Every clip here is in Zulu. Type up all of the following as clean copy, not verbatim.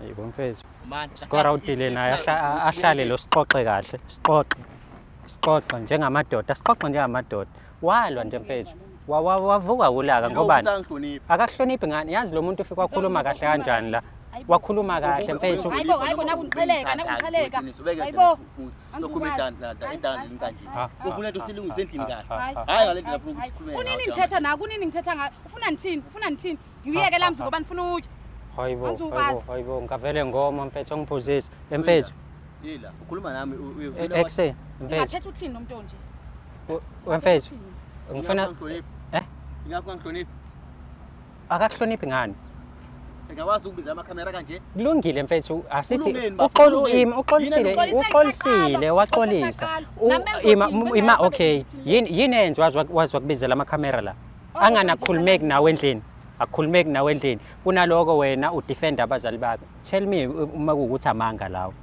Yebo mfethu. Man, Skora udile naye ahlale lo, sixoxe kahle. Sixoxe. Sixoxe njengamadoda, sixoxe njengamadoda. Walwa nje mfethu. Wavuka ulaka ngobani? Angihloniphi. Akakuhloniphi ngani? Yazi lo muntu ufike wakhuluma kahle kanjani la? Wakhuluma kahle mfethu. Hayibo, hayibo, nakungiqheleka, nakungiqheleka. Hayibo. Lokhuluma edandla kanje. Ha, Ufuna into silungise endlini kahle. ha, ha. Hayi ngale ndlela ufuna ukuthi sikhulume. Kunini ngithetha na? Kunini ngithetha ngayo? Ufuna ndithini? Ufuna ndithini? Ndiwuyeke laa mzi ngoba ndifuna utya. Hayibo, Angizukwazi. hayibo, hayibo, ngavele ngoma mfethu, ongiphuzise. Mfethu, Yila, ukhuluma nami uyovela. ekse, mfethu. Ungathetha uthini nomntu onje? Mfethu, ngifuna Eh? Ingakho ngihloniphi. Akakuhloniphi ngani? Ngiyakwazi ukubiza amakhamera kanje. Kulungile mfethu, asithi Kulungeni, bafo, uxolo kulungeni. ima uxolisile, Yini uxolisile, waxolisa. Ima ima, okay. Yini eyenza wazi wakubizela amakhamera la? Anganakhulumeki nawe endlini. Akukhulumeki nawe endlini. Kunaloko wena udefend abazali bakho. Tell me uma kuwukuthi amanga lawo.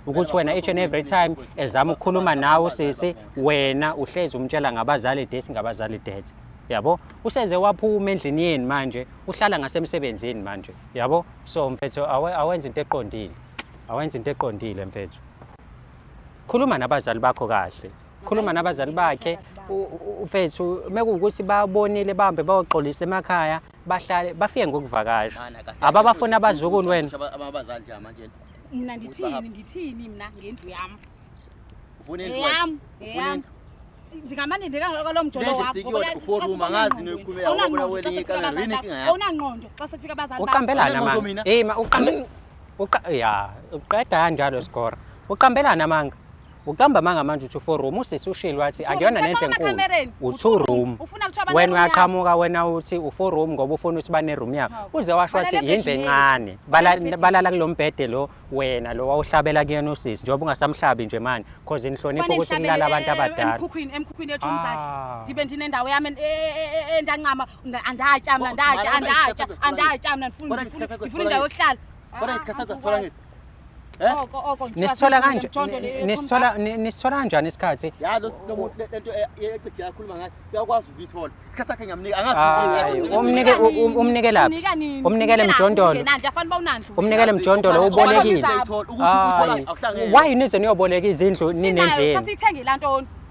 Ukuthi wena each and every time ezama ukukhuluma nawe usisi, wena uhlezi umtshela ngabazali this, ngabazali that. Yabo? Useze waphuma endlini yenu manje, uhlala ngasemsebenzini manje. Yabo? So mfethu, awenze into eqondile. Awenze into eqondile mfethu. Khuluma nabazali bakho kahle. Khuluma nabazali bakhe mfethu, mekuwukuthi babonile bahambe bayoxolisa emakhaya, bahlale bafike ngokuvakasha. Ababafuna abazukulu wena. Abazali nje manje. Mna ndithini, ndithini mna ngendlu yam? Ufuna indlu. Eyam, Ufuna eyam. indlu. Ndingamane ndikalo mjolo Lendlu wakho. sikuyona, u-four room, angazi noyikhuluma yawo, ubona welinye ikamelo, yini inkinga yakho? Awunangqondo xa sekufika abazali bakho. Uqambelana Awunangqondo manga. mina? Ima uqambe uqa ya, uqeda kanjalo score. Uqambelana amanga. Uqamba amanga manje uthi 4 room, usisi ushilo wathi Two room, akuyona nendlu usexoka enkulu. emakhamereni. U2 room. Ufuna kuthiwa Wena bane-room yabo. uyaqhamuka wena uthi u4 room ngoba ufuna ukuthi bane room yabo. Hawu. Uze washo wathi Balala yindlu ebhedini. encane. Balala ebhedini. Balala kulombhede lo wena lo wawuhlabela kuyena usisi njengoba ungasamhlabi nje manje cause inhlonipho Kumane ukuthi kulala abantu ndihlabele abadala. emkhukhwini yetshomi zakhe. Ah. Ndibe ndinendawo yam endancama, andatya mna, ndatya, andatya, andatya mna, Kodwa isikhathi sakho ndifuna indawo yokuhlala. Kodwa isikhathi sakho sithola ngithi. Eh? Oko oko nje Nisithola kanje mjondo le yetshomi nisithola nisithola kanjani isikhathi? Ya lo muntu lento ecije yakhuluma ngayo uyakwazi ukuyithola. Isikhathi sakhe ngiyamnika Hayi, angazi. umnike laphi? Unika nini? Umnikele Unika mjondolo. Ungenandlu, afana uba unandlu. Umnikele mjondolo ubolekile. Ukuthi uthola Hayi. akuhlangene. Why nize niyoboleka izindlu Sinayo, ninendlini? sasiyithengela ntoni?